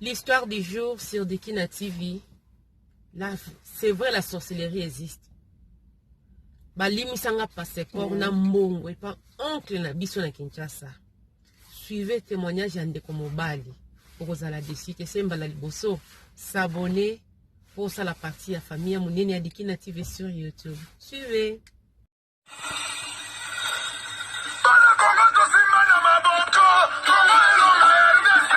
L'histoire du jour sur Dikina TV. C'est vrai, la sorcellerie existe. Balimisanga passeport na mbongo epa oncle na biso na Kinshasa. Suivez témoignage ya ndeko mobali. Okozala déçu te se mbala liboso. S'abonner pour osala partie ya famille ya monene ya Dikina TV sur YouTube. Suivez. Bana Congo tosimba na maboko, Congo elonga RDC.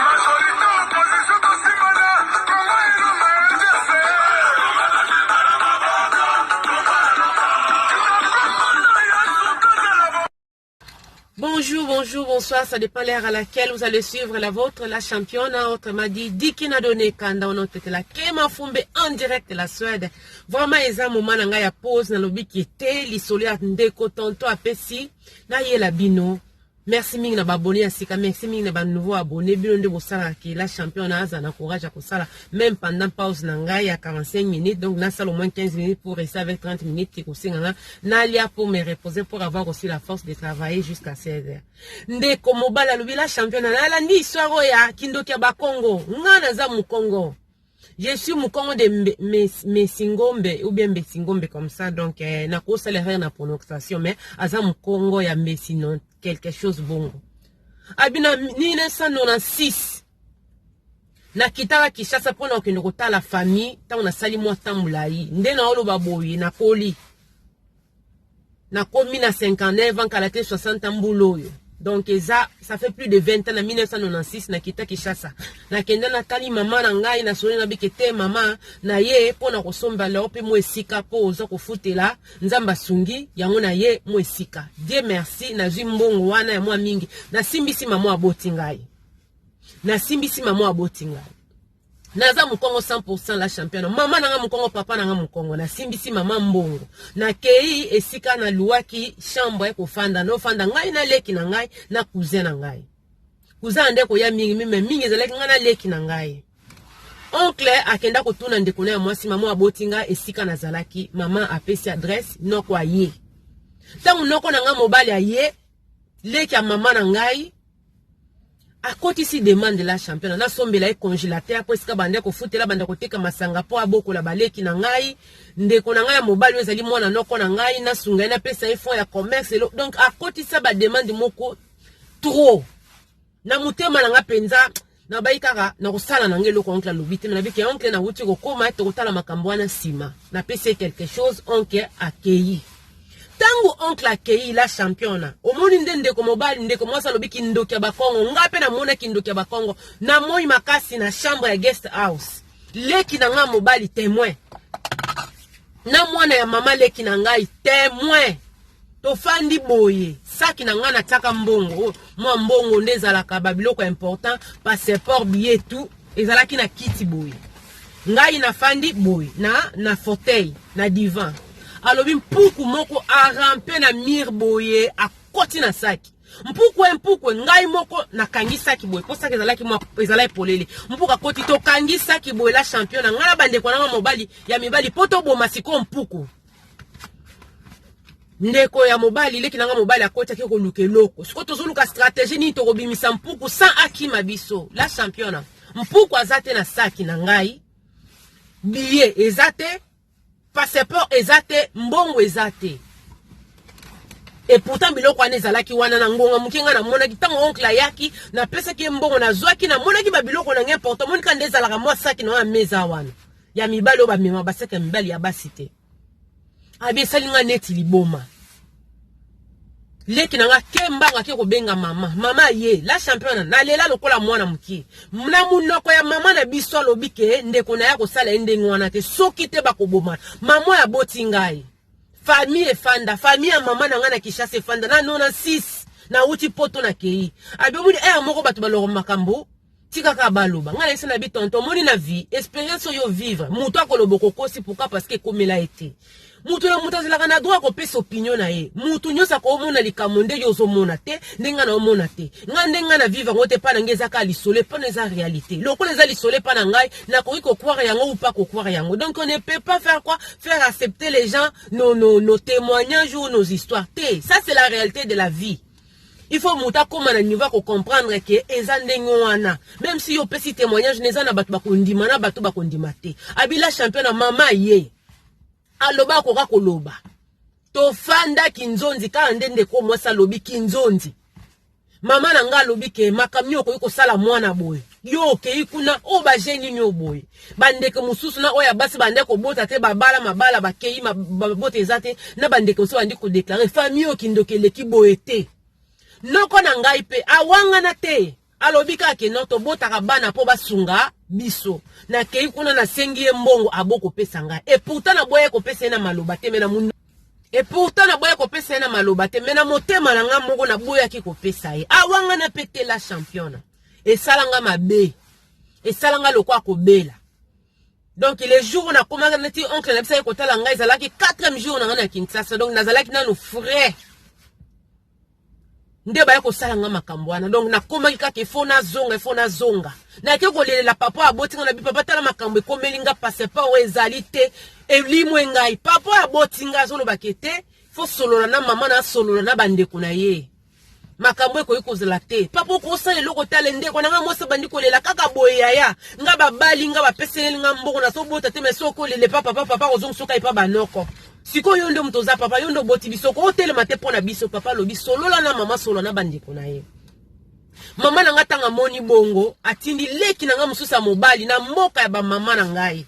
Majorité opposition tosimbana, Congo elonga RDC. Bonjour, bonjour, bonsoir, ça dépend l'heure à laquelle vous allez suivre la vôtre, la championne, autrement dit, Dikina Donné Kanda, on a la Kema Fumbe en direct de la Suède. Vraiment, eza moment na ngai ya pause, nalobi ki te, lisolo ya ndeko tonto apesi, na yela bino. Merci mingi na ba abonné ya sika, merci mingi na ba nouveau abonné, bino nde bosalaka ke la championne aza na courage ya kosala même pendant pause na ngai ya 45 minutes, donc nasala au moins 15 minutes pour rester avec 30 minutes ekosenga nga nalia pour me reposer pour avoir aussi la force de travailler jusqu'à 16 heures. Ndeko mobali alobi la championne nalandi histoire oyo ya kindoki ya bakongo, nga naza mokongo. Je suis Mukongo de Mesingombe ou bien Mbesingombe comme ça donc eh, nakosala erreur na prononciation mais aza Mukongo ya Mbesi non quelque chose bongo. Abina 1996 nakitaka Kinshasa mpona kokende kotala famille ntango nasali mwa temps molai nde naoloba boye nakoli nakomi na 59 ans kala te 60 ans mbula oyo donc eza ça fait plus de 20 ans na 1996 nakita Kinshasa nakenda natali mama na ngai nasoli na bike te mama na ye mpo na kosomba leo mpe mwa esika mpo oza kofutela nzambe asungi yango na ye mwa esika Dieu merci nazwi mbongo wana ya mwa mingi nasimbisi mama aboti ngai nasimbisi mama aboti ngai naza mokongo 100% la championne mama nanga mokongo papa nanga mokongo nasimbisi mama mbongo nakei esika naluwaki chambre ya kofanda nofanda ngai na leki na ngai na cousin na ngai cousin nde koya mingi mime mingi ezalaki ngai na leki na ngai oncle akenda kotuna ndeko na ya mwasi mama aboti ngai esika nazalaki mama apesi adresse noko aye ntango noko na ngai mobali aye leki ya mama na ngai akotisi demande la championne nasombela ye congélateur mpo esika banda kofutela banda koteka masanga mpo abokola baleki na ngai ndeko na ngai ya mobali oyo ezali mwana noko na ngai nasunga ye napesa ye fond ya commerce elo donc akotisa bademande moko trop na motema na ngai mpenza nabayi kaka nakosala na ngai eloko oncle alobi te me nabiki oncle nawuti kokoma tokotala makambo wana nsima napesi ye quelque chose oncle akei Tango oncle akeyi la championa omoni nde ndeko mobali ndeko mwasi alobi kindoki ya bakongo nga pe namona kindoki ya bakongo na moi makasi na chambre ya guest house leki na nga mobali temoin na mwana ya mama leki na ngai temoin tofandi boye saki na ngai natiaka mbongo oh, mwa mbongo nde ezalaka babiloko important passeport billet tout ezalaki na kiti boye ngai nafandi boye na, na fauteuil na divan alobi mpuku moko arampe na mire boye akoti na saki mpuku e mpuku ngai moko nakangi saki boye mpo saki ezalaki mwa ezalaki polele mpuku akoti tokangi saki boye la champion na ngai na bandeko na ngai mobali ya mibali mpo toboma sikoyo mpuku ndeko ya mobali leki na nga mobali akoti ake koluka eloko sikoyo tozoluka stratégie nini tokobimisa mpuku sans akima biso la championa mpuku aza te na saki na ngai billet eza te passeport eza te mbongo eza te et pourtant biloko wana ezalaki wana na ngonga moke ngai namonaki ntango oncle ayaki napesaki ye mbongo nazwaki namonaki babiloko na ngai important monika nde ezalaka mwa saki na wana meza wana ya mibali oyo bamema basaki ya mibali ya basi te abi esali nga neti liboma leki na nga ke mbanga ke kobenga mama mama ye la championa nalela lokola mwana moke na monoko ya mama na biso alobi ke ndeko na ye akosala ye ndenge wana te soki te bakobomana mama oyo aboti ngai famille efanda famille ya mama na ngai na Kinshasa efanda na 96 nauti poto nakei abi omoni ere moko bato baloko makambo. Tika kaka baloba. Ngai nayebisa na bi tonton, omoni na vie, experience oyo vivre, moto akoloba okokosi pourquoi parce que ekomela ye te. Moto na moto azalaka na droit kopesa opinion na ye. Moto nyonso akomona likambo nde yo ozomona te, nde ngai naomona te. Ngai nde ngai na vivre yango te, epai na ngai eza kaka lisolo, epai na eza réalité. Lokola eza lisolo epai na ngai, nakoki kokroire yango ou pas kokroire yango. Donc on ne peut pas faire quoi? Faire accepter les gens nos, nos, nos témoignages ou nos histoires. Te, ça c'est la réalité de la vie. Il faut moto akoma na niveau ya kocomprendre ke eza ndenge wana. Même si yo opesi témoignage, na eza na bato bakondima na bato bakondima te. Abila champion na mama ye aloba akoka koloba. Tofanda kinzonzi kaka nde ndeko mwasi alobi kinzonzi. Mama na nga alobi ke makambo nini okoki kosala mwana boye, yo okei kuna oyo baje nini oyo boye. Bandeko mosusu na oyo ya basi bande kobota te, babala mabala bakei babota eza te, na bandeko mosusu bandi kodeklare famille oyo kindoki eleki boye te. Noko na ngai mpe awangana te, alobi kaka ke non, tobotaka bana mpo basunga biso. Nakei kuna nasengi ye mbongo abokopesa ngai, et pourtant naboya kopesa ye na maloba te, me na Et pourtant naboya kopesa ye na maloba te, mais na motema na nga moko naboyaki kopesa ye. Awangana mpe te la championne. Esala nga mabe. Esala nga lokola kobela. Donc le jour où nakomaka neti oncle na biso aye kotala ngai, ezalaki 4e jour na ngai na Kinshasa. Donc nazalaki nanu frais. Nde baye kosala nga makambo wana. Donc nakomaki kaka ifo nazonga, ifo nazonga. Nake kolelela papa aboti nga na bi papa tala makambo ekomeli nga passeport oyo ezali te elimwe ngai. Papa aboti nga azoloba ke te fo solola na mama na solola na bandeko na ye. Makambo ekoki kozala te. Papa okosala eloko tale ndeko na nga mwasi abandi kolela kaka boye yaya. Nga babali nga bapeseli nga mbongo nazobota te mais soki okolele pa papa papa kozongisoka epa banoko. Sikoyo yo nde moto oza papa, yo nde oboti biso, otelema te mpo na biso. Papa alobi solola na mama, solola na bandeko na ye. Mama na nga ntango amoni bongo atindi leki na nga mosusu ya mobali na mboka ya bamama na ngai.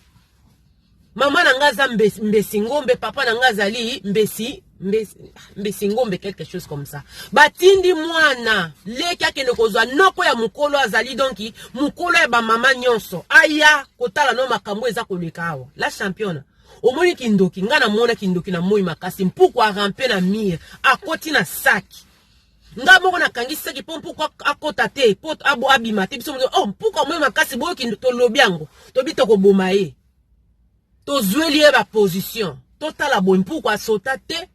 Mama na nga aza mbesi, mbesi ngombe, papa na nga azali mbesi, mbesi, mbesi ngombe, quelque chose comme ça. Batindi mwana leki akende kozwa noko ya mokolo azali donc mokolo ya bamama nyonso, aya kotala no makambo eza koleka awa. La championne omoni kindoki, nga namona kindoki na moi makasi. Mpuku arampe na mire, akoti na saki. Nga moko nakangi saki mpo mpuku akota te, mpo abo abima te. Biso moto oh mpuku amoi makasi boyoki, tolobi yango tobi tokoboma ye, tozweli ye ba position, totala boye mpuku asota te.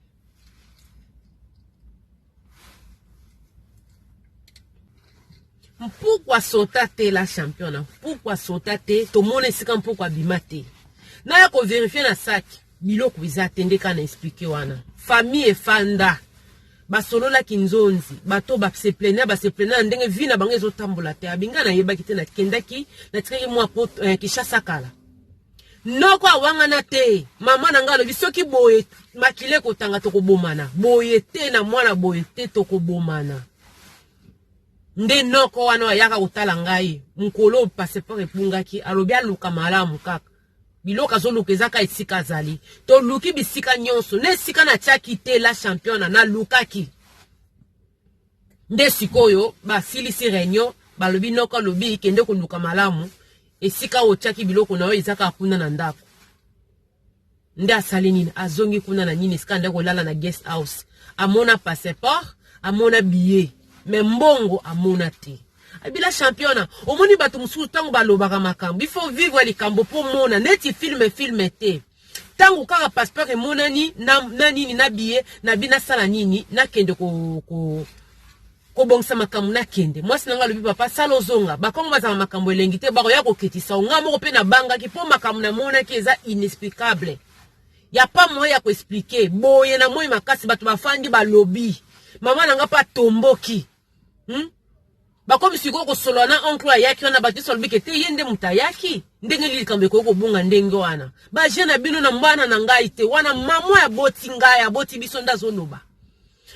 Mpuku asota te la championne, mpuku asota te, tomona esika mpuku abima te. Naya ko verifier na saki biloko eza te, nde kaka na expliquer wana. Famille efanda basololaki nzonzi, bato ba se plaindre, ba se plaindre na ndenge vie na bango ezotambola te. Abinga nayebaki te, nakendaki natikaki mwa poto Kinshasa kala. Noko awangana te, mama na ngai alobi soki boye makila ekotanga tokobomana, boye te na mwana boye te tokobomana. Nde noko wana ayaka kotala ngai mokolo passeport ebungaki, alobi aluka malamu kaka biloko azoluka eza kaka esika azali. Toluki bisika nyonso na esika natiaki te la championne nalukaki. Nde sikoyo basilisi réunion, balobi noko alobi kende koluka malamu esika otiaki biloko na yo eza kaka kuna na ndako. Nde asali nini? Azongi kuna na nini esika nde kolala na guest house, amona passeport, amona billet, mais mbongo amona te. Abila championa, omoni bato mosusu ntango balobaka makambo, il faut vivre likambo po mona neti film film te. Ntango kaka passeport emonani na, na nini na billet na bi nasala nini, nakende ko, ko kobongisa makambo nakende. Mwasi na ngai alobi papa sala ozonga, bakongo bazala makambo elengi te, bakoya koketisa nga moko mpe nabangaki mpo makambo namonaki eza inexplicable, ya pas moyen ya koexplike boye na moi makasi. Bato bafandi balobi, mama na nga mpe atomboki, Bakomi sikoyo kosolola na oncle ayaki wana, bato nyonso balobi ke te ye nde moto ayaki. Ndenge nini likambo ekoki kobunga ndenge wana? Baje na bino na mbana na ngai te wana, mama aboti ngai aboti biso nde azoloba.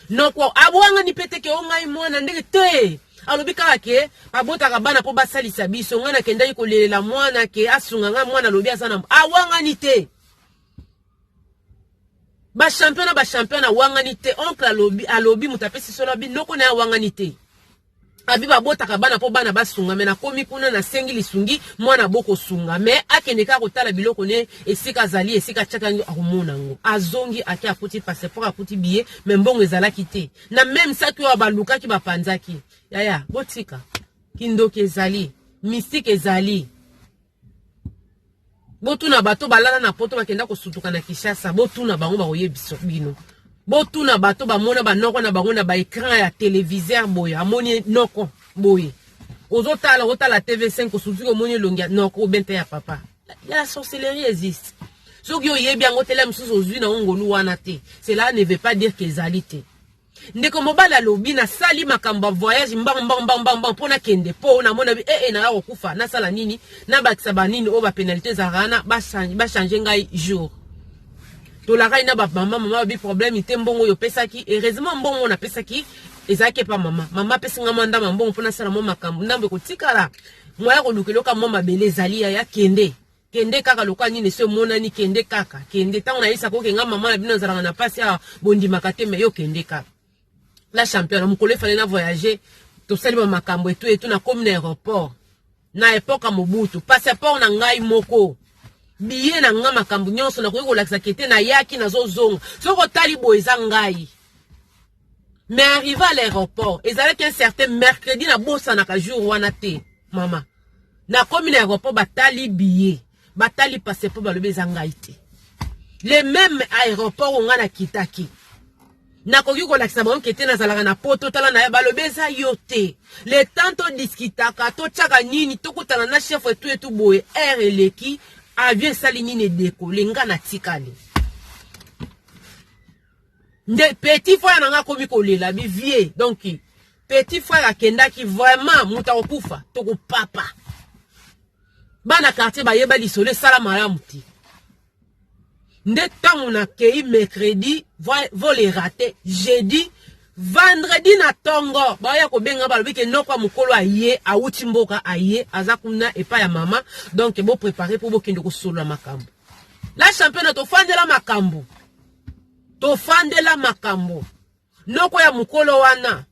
Noko abwangani mpe te ke o ngai mwana ndenge te, alobi kaka ke babotaka bana mpo basalisa biso. Ngai nakendaki kolelela mwana ke asunga ngai, mwana alobi aza na awangani te. Ba champion na ba champion na wangani te. Oncle alobi, alobi moto apesi solo abi noko na ye awangani te. Abi babotaka bana mpo bana basunga, me nakomi kuna nasengi lisungi mwana bokosunga, me akende kaka kotala biloko ne esika azali, esika atiaka yango akomona yango. Azongi ake akuti passeport, akuti billet, me mbongo ezalaki te na meme saki oyo balukaki bapanzaki. Yaya botika kindoki ezali. Mystique ezali. Botuna bato balala na poto bakenda kosutuka na Kinshasa, botuna bango bakoyebisa bino. Botuna bato bamona banoko na bango na ba écran ya téléviseur boye, amoni noko boye. Ozotala otala TV5 osutuki omoni elongi ya noko obente ya papa. La sorcellerie existe. Soki oyebi yango te, la mosusu ozwi na ngolu wana te. Cela ne veut pas dire que ezali te. Ndeko mobali alobi nasali makambo ya voyage mbangu mbangu mbangu mbangu mbangu mpo nakende mpo namona bi ee naya kokufa nasala nini nabakisa banini oyo bapenalité ezalaka wana bachange ngai jour tolakani na bamama mama babi problème te mbongo oyo opesaki heureusement mbongo oyo napesaki ezalaki epa mama mama apesi ngai mwa ndambo ya mbongo mpo nasala mwa makambo ndambo ekotikala mwa ya koluka eloka mwa mabele ezali yaya kende Kende kaka lokola nini esi omonani kende kaka kende ntango nayebisaka oke nga mama na bino nazalaka na mpasi awa bondimaka te me yo kende kaka la championne mokolo efale na voyage tosali ba makambo etu etu nakomi na aéroport na epoque ya Mobutu passeport na ngai moko billet na ngai makambo nyonso nakoki kolakisa kete nayaki nazozonga soki otali boye eza ngai mais arrivé à l'aéroport ezalaki un certain mercredi nabosanaka jour wana te mama nakomi na aéroport batali billet batali passeport balobi eza ngai te le même aéroport oyo ngai nakitaki nakoki kolakisa bango kete nazalaka na poto tala na ye balobi eza yo te le temps todiskitaka totyaka nini tokutana na chef etu etu boye heure eleki avion esali nini edekole ngai natikali nde petit frère na nga akomi kolela bi vieux donc petit frère akendaki vraiment moto akokufa tokopapa bana quartier bayeba lisolo esala malamu te nde ntango nakei mercredi vol erate jeudi vendredi na ntongo baya kobenga balobi ke noko ya mokolo aye awuti mboka aye aza kuna epai ya mama donc boprepare mpo bokende kosolola makambo la championne tofandela makambo tofandela makambo noko ya mokolo wana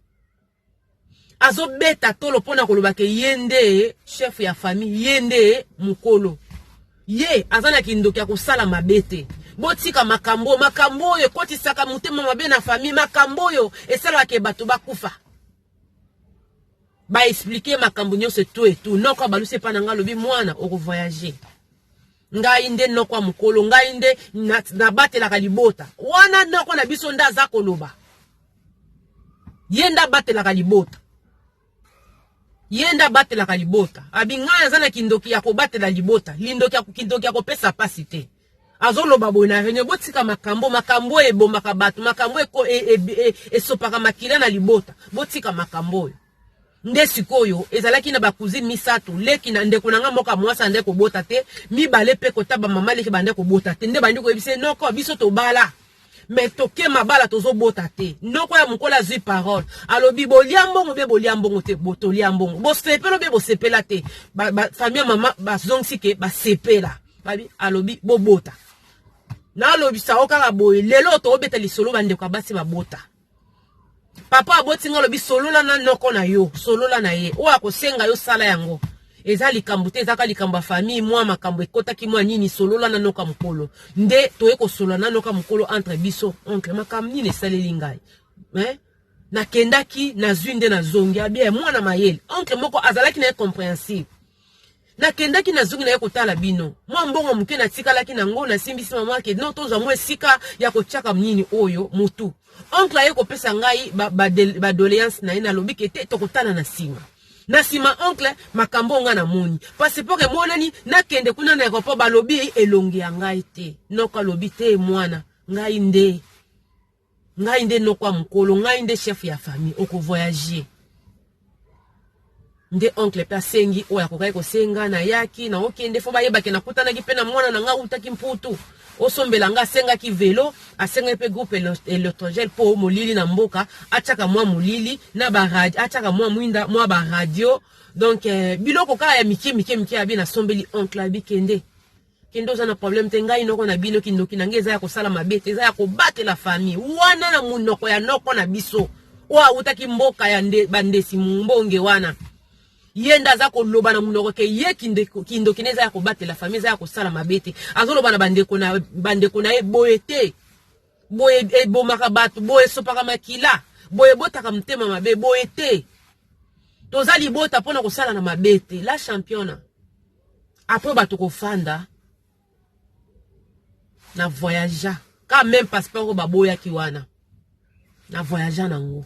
azobeta tolo mpo na koloba ke ye nde chef ya famille ye nde mokolo ye aza na kindoki ya kosala mabe te botika makambo makambo oyo ekotisaka motema mabe na famille makambo oyo esalaka ke bato bakufa ba expliquer makambo nyonso etu etu noko abalusi epa na ngai alobi mwana okovoyage ngai nde noko ya mokolo ngai nde nabatelaka libota wana noko na biso nde aza koloba ye nde abatelaka libota ye nde abatelaka libota abi ngai aza na kindoki ya kobatela libota lindoki ya kindoki ya kopesa pasi te azoloba boye na reunion botika makambo makambo oyo ebomaka bato makambo esopaka makila na libota botika makambo oyo nde sikoyo ezalaki na bacousine misato leki na ndeko na nga moko ya mwasi ande kobota te mibale mpe kota bamama leki bande kobota te nde bandi koyebisa noko biso tobala me toke mabala tozobota te noko ya mokolo azwi parole alobi bolia mbongo be bolia mbongo te botolia mbongo bosepela be bosepela te ba, ba, famille ya mama bazongisi ke basepela babi alobi bobota nalobisa o kaka boye lelo tobeta lisolo bandeko ya basi babota papa aboti nga alobi solola na noko na yo solola na ye oyo akosenga yo sala yango eza likambo te ezaka likambo ya famille mwa makambo ekotaki mwa nini solola na noka mokolo nde toye kosolola na noka mokolo entre biso oncle makambo nini esaleli ngai eh? nakendaki nazwi nde nazongi abia mwana mayele oncle moko azalaki na ye compréhensive nakendaki nazongi naye kotala bino mwa mbongo moke natikalaki nango nasimbisi mama ke non tozwa mwa esika ya kotiaka nini oyo motu oncle aye kopesa ngai badoléance ba, ba na ye nalobi ke te tokotala na nsima na nsima oncle makambo oyo ngai namoni passeport emonani nakende kuna na aéroport balobi elongi ya ngai te noko alobi te mwana ngai nde ngai nde noko ya mokolo ngai nde chef ya famille okovoyage nde oncle mpe asengi oyo akokaki kosenga nayaki naokende fo bayebake nakutanaki mpe na mwana na ngai awutaki mputu osombela ngai asengaki velo asengaki mpe groupe électrogène mpo molili na mboka atiaka mwa molili na baradio atiaka mwa mwinda mwa baradio donc eh, biloko kaka ya mike mike mike abi nasombeli oncle abi kende Kende oza na problème te ngai noko na bino kindoki na ngai eza ya kosala mabe te eza ya kobatela famille wana na monoko ya noko na biso oyo awutaki mboka ya nde, bandesi mbonge wana ye nde aza koloba na monoko ke ye kindoki na eza ya kobatela famille eza ya kosala mabe te azoloba na bandeko na bandeko na ye boye te boye ebomaka bato boye esopaka makila boye ebotaka motema mabe boye te. Toza libota mpo na kosala na mabe te. La championa. Après bato kofanda na voyagea ka même passeport oyo baboyaki wana na voyagea nango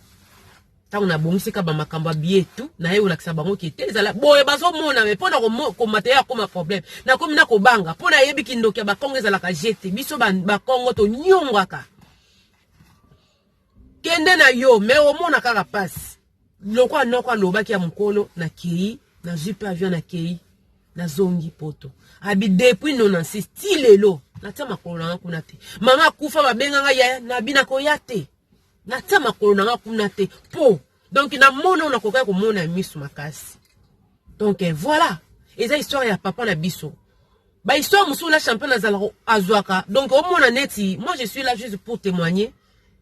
ntango nabongisi ka bamakambo ya billet tout naye kolakisa bango ke te ezala boye bazomona me mpo na komata ye akoma problème nakomi na kobanga mpo nayebi kindoki ya bakongo ezalaka je te biso bakongo tonyongwaka kende na yo me omona kaka pasi lokola noko alobaki ya mokolo nakei nazwi mpe avion nakei nazongi poto abi depuis 96 ti lelo natia makolo na nga kuna te mama akufa babenga nga yaya nabi nakoya te natia makolo na nga kuna te po donc namona oyo nakokaki komona ya miso makasi donc eh, voilà eza histoire ya papa na biso ba histoire mosusu la champion azalaka azwaka donc omona neti moi je suis là juste pour témoigner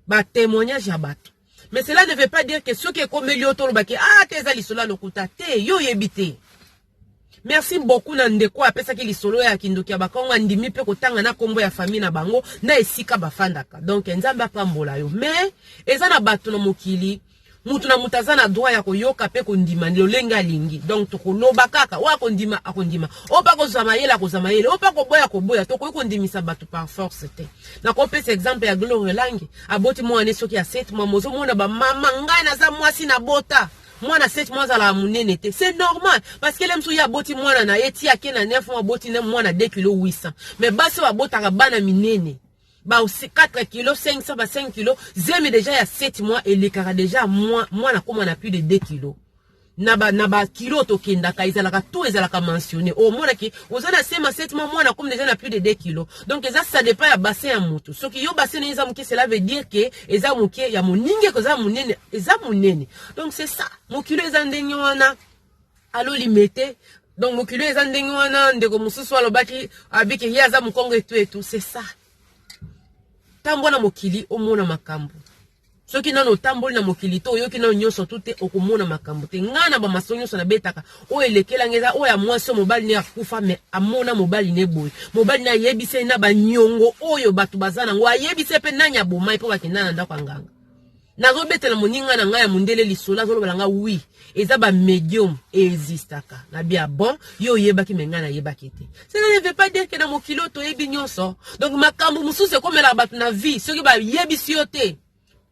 ba témoignage ya bato mais cela ne veut pas dire que soki ekomeli yo tolobaki ah te eza lisolo ya lokuta te yo oyebi te merci beaucoup na ndeko apesaki lisolo ya kindoki ya bakongo andimi mpe kotanga na nkombo ya famille na bango na esika bafandaka donc nzambe apambola yo mais eza na bato na mokili mutu na mutu aza na droit ya koyoka mpe kondima lolenge alingi donc tokoloba kaka oyo akondima akondima oyo mpe akozwa mayele akozwa mayele oyo mpe akoboya akoboya tokoki kondimisa bato par force te nakopesa exemple ya gloire langi aboti mwana soki ya 7 mois mozomona bamama ngai naza mwasi nabota mwana 7 mois azalaka monene te c'est normal parce que le mosusu ye aboti mwana na ye ti ake na 9 mois aboti na mwana 2 kilo 800 mais basi oyo babotaka bana minene ba 4 kilo 500 ba 5 kilo zemi deja ya 7 mois elekaka deja mwana akoma na plus de 2 kilo na ba na ba kilo tokendaka ezalaka tout ezalaka mentionné omonaki oza na sema 7 mois mwana akomi deja na plus de 2 kilo donc eza ça dépend ya bassin ya motu soki yo bassin na eza moke cela veut dire que eza moke ya moninga eza monene eza monene donc c'est ça mokilo eza ndenge wana alo limete donc mokili eza ndenge wana ndeko mosusu alobaki abiki ye aza mokongo etu etu c'est ça tambwa na mokili omona makambo soki nano otamboli na mokili te oyoki nano nyonso tu te okomona makambo te ngai na bamaso nyonso nabetaka oyo elekelanga eza oyo ya mwasi oyo mobali ne akufa me amona mobali ne boye mobali ne ayebisa ye na banyongo oyo bato baza nango ayebisa ye mpe nani abomai mpo bakenda na ndako ya nganga nazobetela moninga na ngai ya mondele lisolo azolobela ngai wi eza ba medium existaka na bia bon yo oyebaki me ngai nayebaki te cela ne veut pas dire que na mokili oyo toyebi nyonso donc makambo mosusu ekomelaka bato na vie soki bayebisi yo te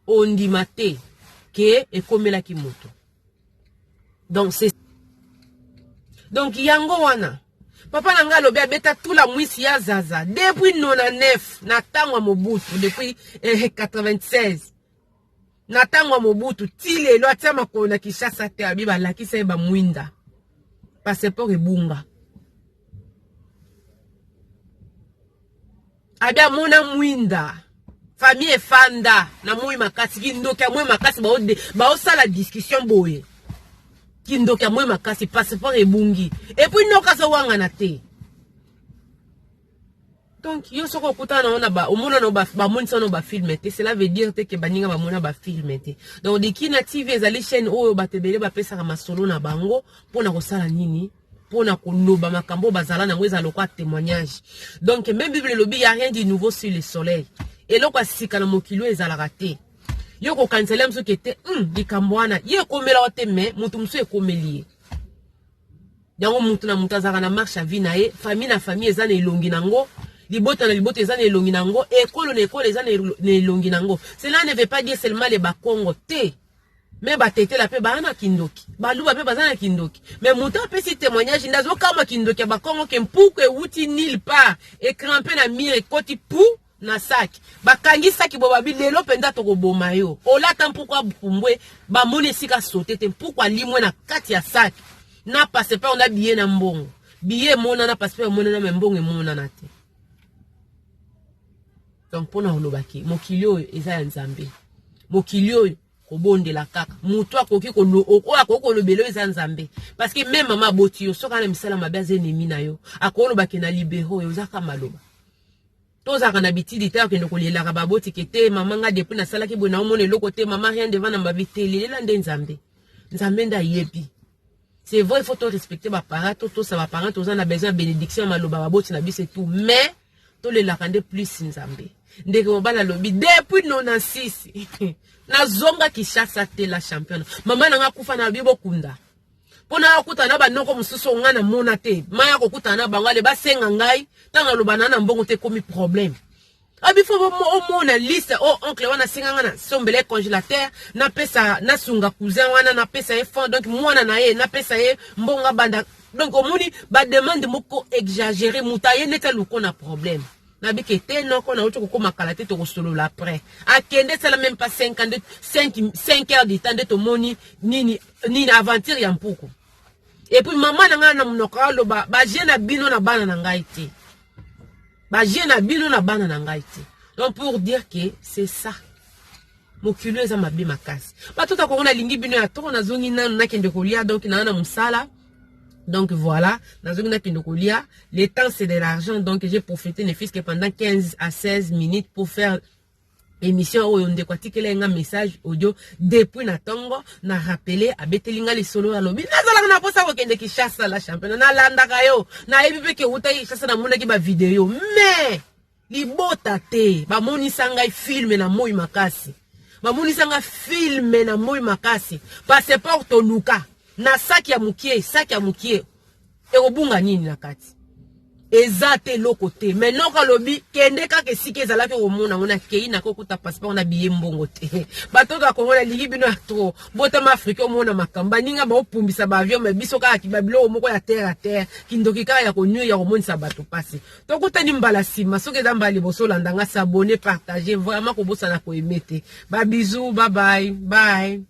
ondima te ke ekomelaki moto donc c'est donc yango wana papa na ngai alobi abeta tula mwisi ya zaza depuis 99 na ntango ya mobutu depuis eh, 96 na ntango ya mobutu ti lelo atia makolo na kinshasa te abi balakisa ye bamwinda passeport ebunga abi amona mwinda famille efanda na moi makasi kindoki ya moi makasi baosala discussion boye kindoki ya moi makasi passeport ebungi epuis noka azowangana te donc yo soki okutana nango na ba omona na bamonisa na bafilme te cela veut dire te ke baninga bamona bafilme te donc dikina tv ezali chaîne oyo bato ebele bapesaka masolo na bango mpo na kosala nini mpo na koloba makambo oyo bazala nango ezala lokola témoignage donc même bible elobi ya rien du nouveau sur le soleil eloko ya sika na mokili oyo ezalaka te yo kokanisela mosusu ke te hmm, likambo wana ye ekomela te mais moto mosusu ekomeli ye yango moto na moto azalaka na marche ya vie na ye famille na famille eza na elongi na yango libota na libota eza na elongi na yango ekolo na ekolo eza na elongi na yango cela ne veut pas dire seulement les bakongo te me batetela mpe baa na kindoki baluba mpe baza na kindoki me moto apesi témoignage nde azokamwa kindoki ya bakongo ke mpuku ewuti nil part ecrampe na mire ekoti pu na saki bakangi saki bo babi lelo mpenza tokoboma yo olata mpuku apumbwe bamoni esika sote te mpuku alimwe na kati ya saki na passeport na biye na mbongo biye emonana passeport emonana me mbongo emonana te donc mpo na kolobaki mokili oyo eza ya nzambe mokili oyo kobondela kaka moto akoki oyo akoki kolobela oyo eza nzambe parce que meme mama aboti yo soki ana misala mabe aza enemi na yo akolobake na libero oyo ozaka maloba tozalaka na bitidi te akende kolelaka baboti ke te mama nga depuis nasalaki boye naomona eloko te mama rien devant na mabi te lelela nde nzambe nzambe nde ayebi c'est vrai il faut to respecter baparent to tosa baparent toza na besoin ya bénédiction ya maloba baboti na biso et tout mais tolelaka nde plus nzambe ndeko mobali alobi depuis 96 nazonga kinshasa te la championne mama na nga akufa na lobi bokunda. Mpo naya kokutana na banoko mosusu oyo ngai namona te. Maya kokutana na bango ale basenga ngai ntango naloba na na mbongo te ekomi problème. Abi fo omona liste o oh, oncle wana asenga ngai nasombela ye congélateur, napesa nasunga cousin wana napesa ye fond, donc mwana na ye napesa ye mbongo abanda. Donc omoni bademande moko exagéré, moto aye neti aluko na problème. Nabike te noko nauti kokoma kala te, tokosolola après. Akende esala même pas 5 ans, 5 heures du temps nde tomoni nini nini aventure ya mpuku. Et puis mama na ngai na monoko aloba baje na bino na bana na ngai te, baje na bino na bana na ngai te. Donc pour dire que c'est ça, mokili eza mabe makasi. Bato ta Kongo, nalingi bino ya toko. Nazongi nanu nakende kolia, donc naa na mosala. Donc voilà, nazongi nakende kolia. Le temps, c'est de l'argent, donc j'ai profité ne fût que pendant 15 à 16 minutes pour faire émission oyo. Ndeko atikela nga message audio depuis na ntongo na rappele, abeteli nga lisolo, alobi nazalaka na mposa kokende Kinshasa. La championnat, nalandaka yo, nayebi mpe ke outaki Kinshasa, namonaki bavideo, mais libota te. Bamonisa ngai film na moi makasi, bamonisa nga film na moi makasi. Passeport toluka na saki ya mokie, saki ya mokie ekobunga nini na kati? Eza te eloko te. Mais noko alobi kende kaka esika ezalaki, komona yango. Nakei, nakokuta passeport na biye, mbongo te. Bato ya Kongo, nalingi bino ya trop. Botama Afrika, omona makambo baninga baopumbisa baavion, mais biso kaka babiloko moko ya terre à terre, kindoki kaka ya konio ya komonisa bato mpasi. Tokutani mbala nsima. Soki eza mbala liboso olanda nga, s'abonner, partager, vraiment kobosana koaimer te. Babisous, bye bye bye.